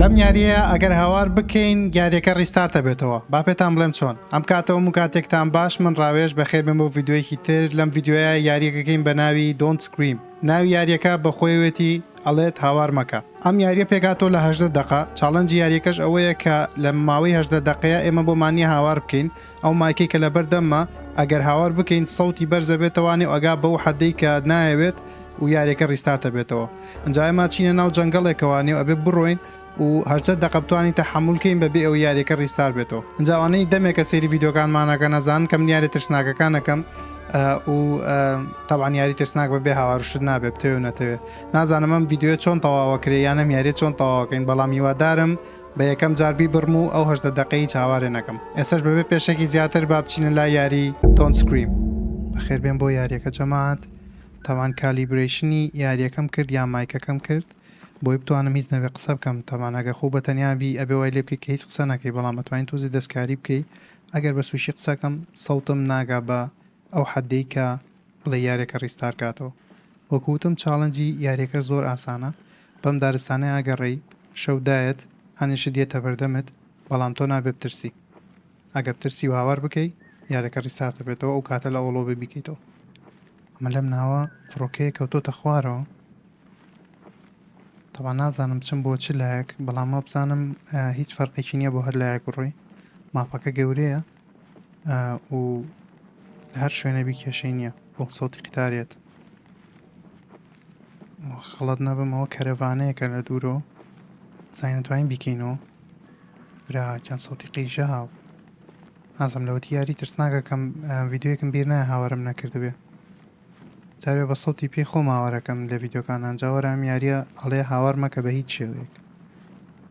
لەم یاریە ئەگەر هاوار بکەین یاریەکە restart ئەبێتەوە با پێتان بڵێم چۆن ئەم کاتەوە و کاتێکتان باش من ڕاوێژ بەخێر بێن بۆ ڤیدیۆیەکی تر لەم ڤیدیۆیە یاریەکەکەین بە ناوی Don't Scream ناوی یاریەکە بەخۆیەوێتی ئەڵێت هاوار مەکە ئەم یاریە پێکهاتووە لە 18 دەقە challenge ی یاریەکەش ئەوەیە کە لە ماوەی 18 دەقەیە ئێمە بۆمان نییە هاوار بکەین ئەو مایکەی کە لەبەر دەممە ئەگەر هاوار بکەین سەوتی بەرزەبێتەوانێ و ئەگا بەو حەدەی کە نایەوێت و یاریەکە restart ئەبێتەوە ئنجا ئێمە چینە ناو جەنگەڵێکەوە نێو ئەبێ بڕۆین و 18 دەقە بتوانین تەحەمول کەین بەبێ ئەوەی یاریەکە restart بێتەوە ئنجا ئەوانەی دەمێکە سەیری ڤیدیۆکانمان ئەکەن ئەزانن کە من یاری ترسناکەکان ئەکەم و تەبعەن یاری ترسناک بەبێ هاوار و شت نابێ بتەوێ و نەتەوێ نازانم ئەم ڤیدیۆیە چۆن تەواوەکرێ یان ئەم یاریە چۆن تەواوەکەین بەڵام هیوادارم بە یەکەم جار بیبڕم و ئەو 18 دەقەی هیچ هاوارێ نەکەم ئێسەش بەبێ پێشەکی زیاتر با بچینە لای یاری Don't Scream. بەخێربێن بۆ یاریەکە جەماعەت تەبعەن calibration ی یاریەکەم کرد یان مایکەکەم کرد بۆی بتوانم هیچ نەبێ قسە بکەم تەبعەن ئەگەر خۆو بەتەنیا بی ئەبێ وای لێ بکەی کە هیچ قسە نەکەی بەڵام ئەتوانی تۆزێ دەستکاری بکەی ئەگەر بە سوکی قسەکەم سەوتم ناگا بە ئەو حەدەی کە بڵێی یاریەکە restart کاتەوە وەکو وتم challenge ی یاریەکە زۆر ئاسانە بەم دارستانەیا گەڕێی شەو دایەت هەنێ شت یەتە بەردەمت بەڵام تۆ نابێ بترسی ئەگەر بترسی و هاوار بکەی یاریەکە restart ئەبێتەوە ئەو کاتە لە ئەوڵەوە بێ بیکەیتەوە. ئەمە لەم ناوە فڕۆکەیە کەوتۆتە خوارەوە تەبعەن نازانم بچم بۆ چ لایەک بەڵام وابزانم هیچ فەرقێکی نییە بۆ هەر لایەک بڕۆی ماپەکە گەورەیە و لە هەر شوێنە بی کێشەی نییە بۆ سەوتی قیتارێت خەڵەت نەبم ئەوە کەرەڤانەیەکە لە دوورەوە زانین توانین بیکەینەوە برا چەند سەوتی قیژە هاو نازم لەوەتی یاری ترسناکەکەم ڤیددیوەکم بیر نایە هاوارم نەکردبێ جارێ بە سەوتی پێی خۆم هاوارەکەم لە ڤیددیوکانان جاوەرە ئەم یاریە ئەڵێ هاوار مەکە بە هیچ شێوەیەک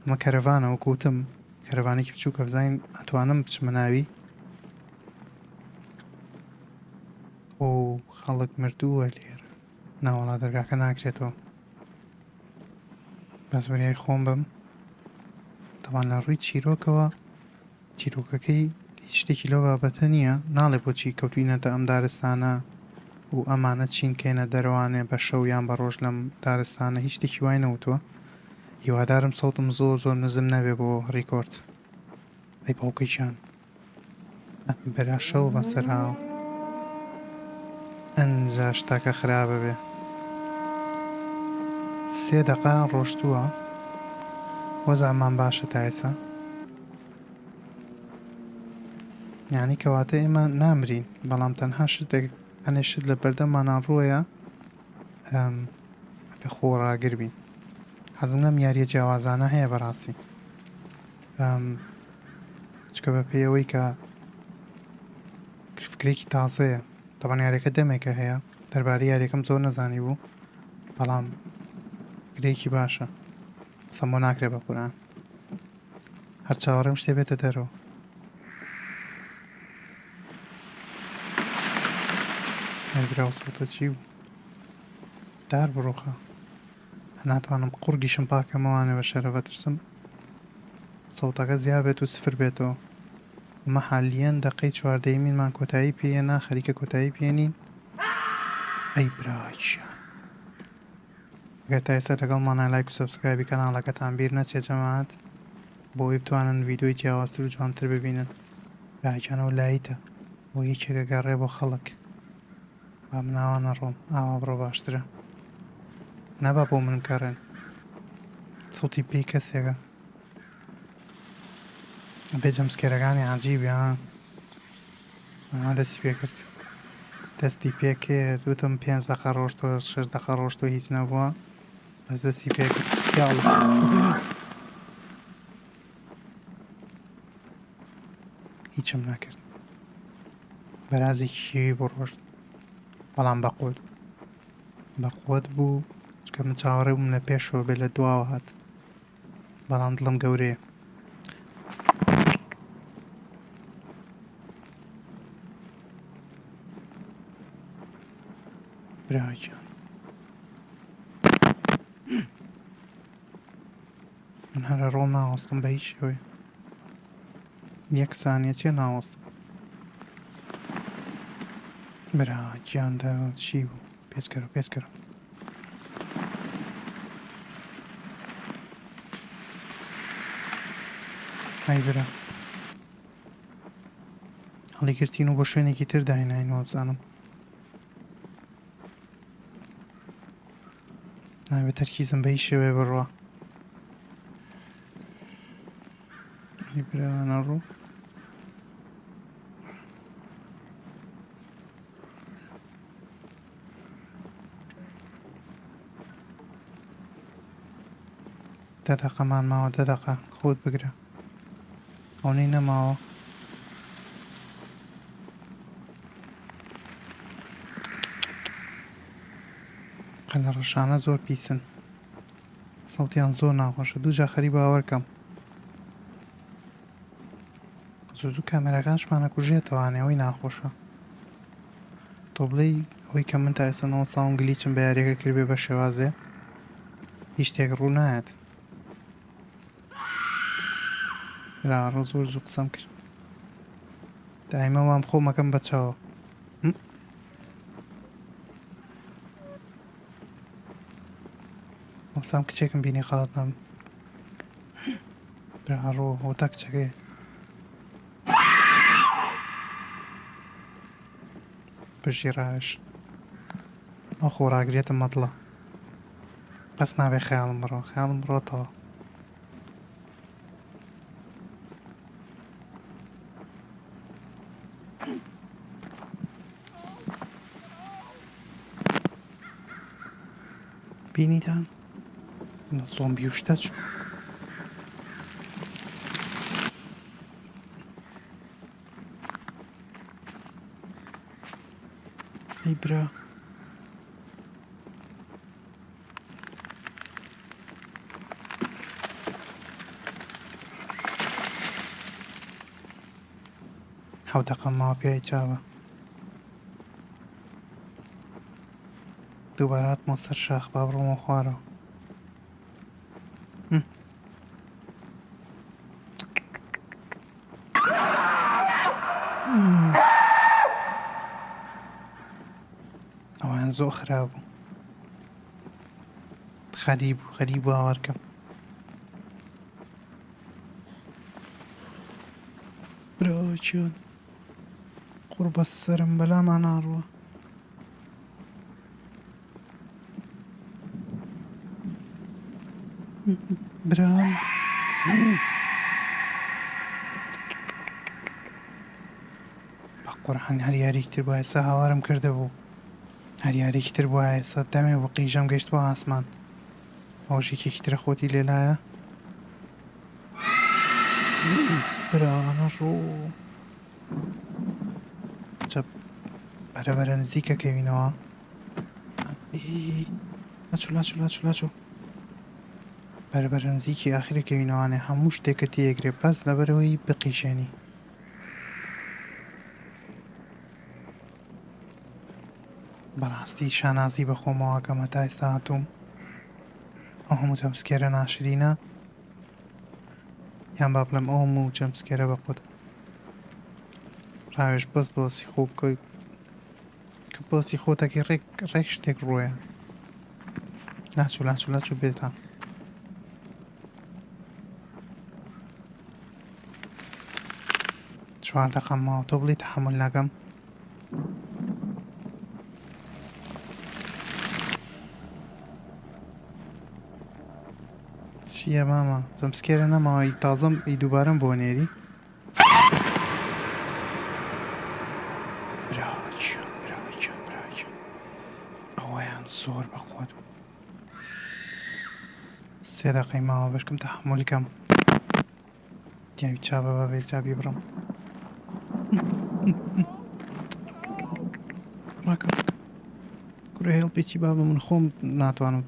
ئەمە کەرەڤانە وەکو وتم کەرەڤانێکی بچووکە بزانین ئەتوانم بچمە ناوی ئۆ خەڵک مردووە لێرە ناوەڵا دەرگاکە ناکرێتەوە بەس وریای خۆم بم تەوان لە ڕووی چیرۆکەوە چیرۆکەکەی هیچ شتێکی لەو بابەتە نییە ناڵێ بۆچی کەوتوینەتە ئەم دارستانە و ئەمانە چین کەینە دەرەوانێ بە شەو یان بە ڕۆژ لەم دارستانە هیچ شتێکی وای نەوتووە هیوادارم سەوتم زۆر زۆر نزم نەبێ بۆ record ئەی باوکەکیان برا شەو بەسەر هاو ئەنجا شتەکە خراپە بێ سێ دەقە ڕۆشتووە وەزعمان باشە تا ئێستا یعنی کەواتە ئێمە نامرین بەڵام تەنها شتێک ئەنێ شت لە بەردەممانان ڕۆیە ئەبێ خۆڕاگر بین حەزم لەم یاریە جیاوازانە هەیە بەڕاستی چکە بە پێی ئەوەی کە فکرێکی تازەیە تەبعەن یاریەکە دەمێکە هەیە دەربارەی یاریەکەم زۆر نەزانی بوو بەڵام فکرێکی باشە قسەم بۆ ناکرێ بە قورئان هەر چاوەڕێم شتێ بێتە دەرەوە ئەی برا سەوتە چی بوو دار بڕوخە ناتوانم قوڕگیشم پاکەمەوانێ بە شەرەفە ترسم سەوتەکە زیا بێت و سفر بێتەوە ئەمە حالیەن دەقەی چواردەیمینمان کۆتایی پێیەنا خەریکە کۆتایی پێنین ئەی براچیان گەر تا ئێستا لەگەڵمانە لایک و subscribe ی کەناڵەکەتان بیر نەچێت جەماعەت بۆ ئەوەی بتوانن ڤیدیۆی جیاوازتر و جوانتر ببینن براگیان ئەو light ە بۆ یەکێکە گەڕێ بۆ خەڵک با من ئاوا نەڕۆم ئاوا بڕۆ باشترە نەبا بۆ من بگەڕێن سەوتی پێی کەسێکە بێ jumpscare ەکانی عجیبە ها ئەها دەستی پێکرد دەستی پێکرد وتم پێنج دەقە ڕۆشتۆ شش دەقە ڕۆشتۆ هیچ نەبووە بەس دەستی پێکرد یاڵ هیچم نەکرد بەرازێکی شێوی بۆ ڕۆشت بەڵام بەقوت بەقوت بوو چکە من چاوەڕێ بووم لە پێشەوە بێ لە دواوە هات بەڵام دڵم گەورەیە براگیان من هەرە ڕۆم ناوەستم بە هیچ شێوەیە یەک سانیە چیە ناوەستم برا گیان دەرەوە چی بوو پێچکەرەوە پێچکەرەوە. ئای برا هەڵیگرتین و بۆ شوێنێکی تر دایناین وابزانم نابێت تەرکیزم بە هیچ شێوەیە بڕوا ئای برا نەڕۆ دە دەقەمان ماوە دە دەقە خۆت بگرە ئەونەی نەماوە. قەلە ڕەشانە زۆر پیسن سەوتیان زۆر ناخۆشە دووجا خەری باوەرکەم زوو زوو کامێراکانشمان ئەکوژێتەوانێ ئەوەی ناخۆشە تۆ بڵێی ئەوەی کە من تا ئێستا نەوەستاوم گلیچم بە یاریەکە کردبێ بە شێوازێ هیچ شتێک ڕوو نایەت ڕۆ زۆر زوو قسەم کرد دایمە وام خۆمەکەم بە چاوە وەسام کچێکم بینی خەڵات نام برا ڕۆ هۆتا کچەکەی بژی ڕاوێژ ئەو خۆڕاگرێتە مەدڵە بەس نابێ خەیاڵم بڕۆ خەیاڵم بڕۆتەوە بینیتان لە زۆمبی و شتە چوو ئەی برا حەوت دەقەم ماوە پیاوی چاوە دووبارە هاتمەوە سەر شاخ با بڕۆمەوە خوارەوە ئەوان زۆر خراپ بوو خەریب و خەریب باوەڕکەم براچیان قوڕ بەسەرم بەلامان ناڕوە برام بە قورعان هەر یاریکی تر بوایە ئێستا هاوارم کردبوو هەر یاریکی تر بوایە ئێستا دەمێ بوو قیژەم گەیشت بۆ ئاسمان ئەوەش یەکێکی ترە خۆتی لێلایە برانە ڕۆ چە بەرە بەرە نزیکە کەوینەوە لاچۆ لاچۆ لاچۆ لاچۆ بەرە بەرە نزیکی ئاخرە کەوینەوانێ هەموو شتێکە تێگرێ بەس لەبەرەوەی بقیشێنی بەڕاستی شانازی بە خۆمەوە ئەکەم هەتا ئێستا هاتووم ئەو هەموو jump scare ە ناشرینە یان با بڵێم ئەو هەموو jump scare ە بە قوت ڕاوێژ بەس بۆسی خۆ بکەی کە بۆسی خۆتەکەی ڕێک ڕێک شتێک ڕۆیە لاچو لاچو لاچو بێتان چوار دەقەم ماوە تۆ بڵێی تەحەمول ناکەم. چییە مامە jumpscare ە نەماوە ئی تازەم ئی دووبارەم بۆ نێری براچیان براچیان براچیان ئەوەیان زۆر بەقوەت بوو سێ دەقەی ماوە بەشکم تەحەمول کەم پیاوی چاوە بە بێک بیبڕم ڕاکە ڕاکە کوڕە هێڵپێکی بابە من خۆم ناتوانم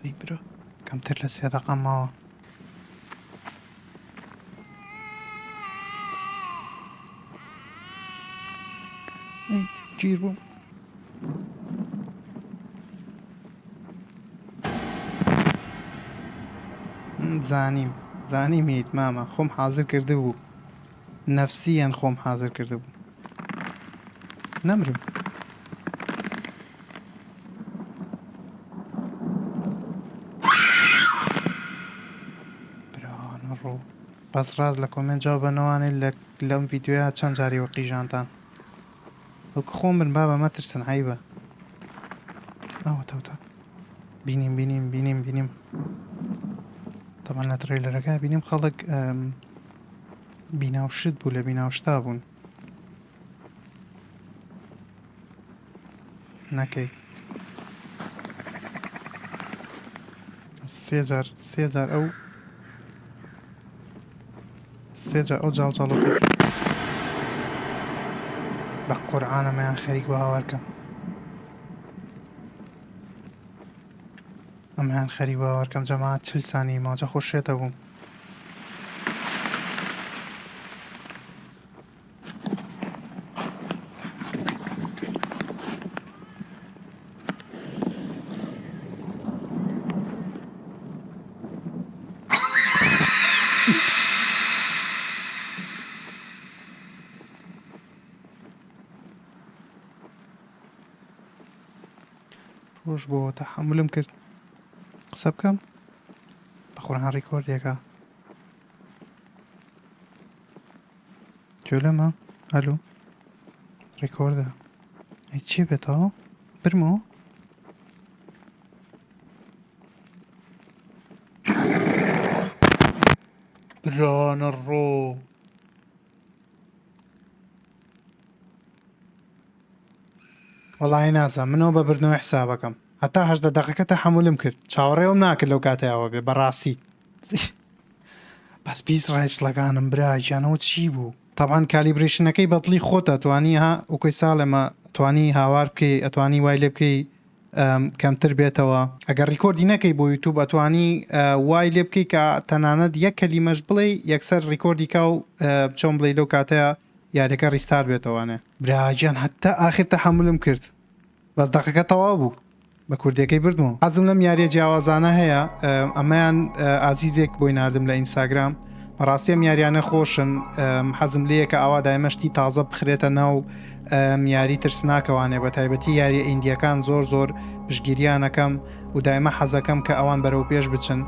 ئەی برا کەمتر لە سێ دەقە ماوە گیر بووم زانیم زانیم هیت مامە خۆم حازر کردبوو نەفسیەن خۆم حازر کردبوو نەمرم برانە ڕۆ. بەس ڕاست لە comment جواب بەنەوانێ لە لەم ڤیدیۆیا چەند جاری وە قیژانتان وەک خۆم بن بابە مەترسن عەیبە ئەوە تەوتە بینیم بینیم بینیم بینیم تەبعەن لە trailer ەکە بینیم خەڵک بیناوشت بوو لە بیناوشتا بوون نەکەی سێجار سێجار ئەو سێجار ئەو جاڵجاڵۆ بە قورعانەمەیان خەریک بە هاوارکەم ئەمەیان خەریک باوەرکەم جەماعەت 40 سانی ماجە خۆ شێتە بووم. ڕۆژ بۆ تەحەمولم کرد قسە بکەم بە قورعان record ێکە گوێ لەمە ئەلو record ە ئەی چی بێتەوە برمەوە برانە ڕۆ وەڵایی نازانم منەوە بە بردنەوەی حسابەکەم هەتا 18 دەقەکە تەحەمولم کرد چاوەڕێوم ناکرد لەو کاتەیەوە بێ بەڕاستی بەس پیس ڕایچڵەکانم برا گیانەوە چی بوو تەبعەن calibration ەکەی بەدڵی خۆتە توانی ها وکۆی ساڵێمە توانی هاوار بکەی ئەتوانی وای لێ بکەی کەمتر بێتەوە ئەگەر record ی نەکەی بۆ یوتوب ئەتوانی وای لێ بکەی کە تەنانەت یەک کەلیمەش بڵێ یەکسەر record ی کا و چۆن بڵێ لەو کاتەیە یاریەکە restart بێتەوانێ براگیان هەتا ئاخر تەحەمولم کرد بەس دەقەکە تەواو بوو بە کوردیەکەی بردمەوە حەزم لەم یاریە جیاوازانە هەیە ئەمەیان ئازیزێک بۆی ناردم لە ئینستاگرام بەڕاستی ئەم یاریانە خۆشن حەزم لێیە کە ئاوا دایمە شتی تازە بخرێتە ناو یاری ترسناکەوانێ بە تایبەتی یاریە indie یەکان زۆر زۆر پشگیریانەکەم و دایمە حەزەکەم کە ئەوان بەرەو پێش بچن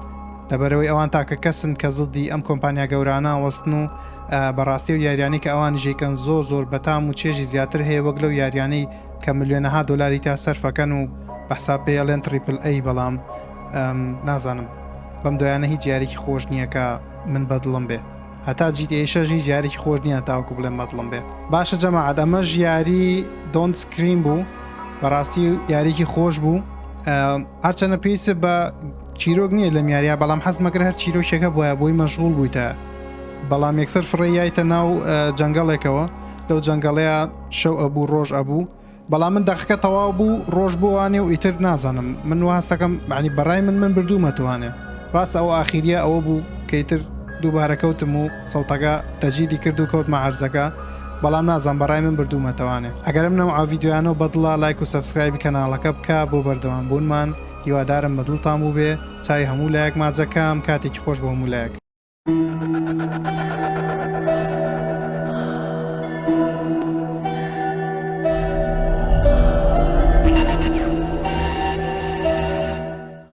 لەبەرەوەی ئەوان تاکە کەسن کە زدی ئەم کۆمپانیا گەورانە وەستن و بەڕاستی و یاریانی کە ئەوان ژیکەن زۆر زۆر بەتام و چێژی زیاتر هەیە وەک لەو یاریانەی کە ملیۆنەها دۆلاری تا سەرفەکەن و بەحساب پێی ئەڵێن triple A بەڵام نازانم بەم دوایانە هیچ یاریکی خۆش نییە کە من بەدڵم بێ هەتا GTA شەش هیچ یاریکی خۆش نییە تاوەکو بڵێم بەدڵم بێ باشە جەماعەت ئەمەش یاری Don't Scream بوو بەڕاستی یاریکی خۆش بوو هەرچەنە پێویستە بە چیرۆک نییە لەم یاریە بەڵام حەزمەکرد هەر چیرۆکێکە بواە بۆی مەشغول بوویتە بەڵام یەکسەر فڕێیایتە ناو jungle ێکەوە لەو jungle ەیە شەو ئەبوو ڕۆژ ئەبوو بەڵام من دەقەکە تەواو بوو ڕۆژ بۆوانێ و ئیتر نازانم من واستەکەم معنی بەڕای من من بردوومەتوانێ ڕاست ئەو ئاخیریە ئەوە بوو کە ئیتر دووبارە کەوتم و سەوتەکە تەجیلی کرد و کەوتمە عەرزەکە بەڵام نازان بەڕای من بردوومەتەوانێ ئەگەر ئەم نەوعە ڤیدیۆیانەو بەدڵە لایک و subscribe ی کەناڵەکە بکە بۆ بەردەوام بوونمان هیوادارم بەدڵتان بووبێ چاوی هەموو لایەک ماجەکەم کاتێکی خۆش بۆ هەموو لایەک.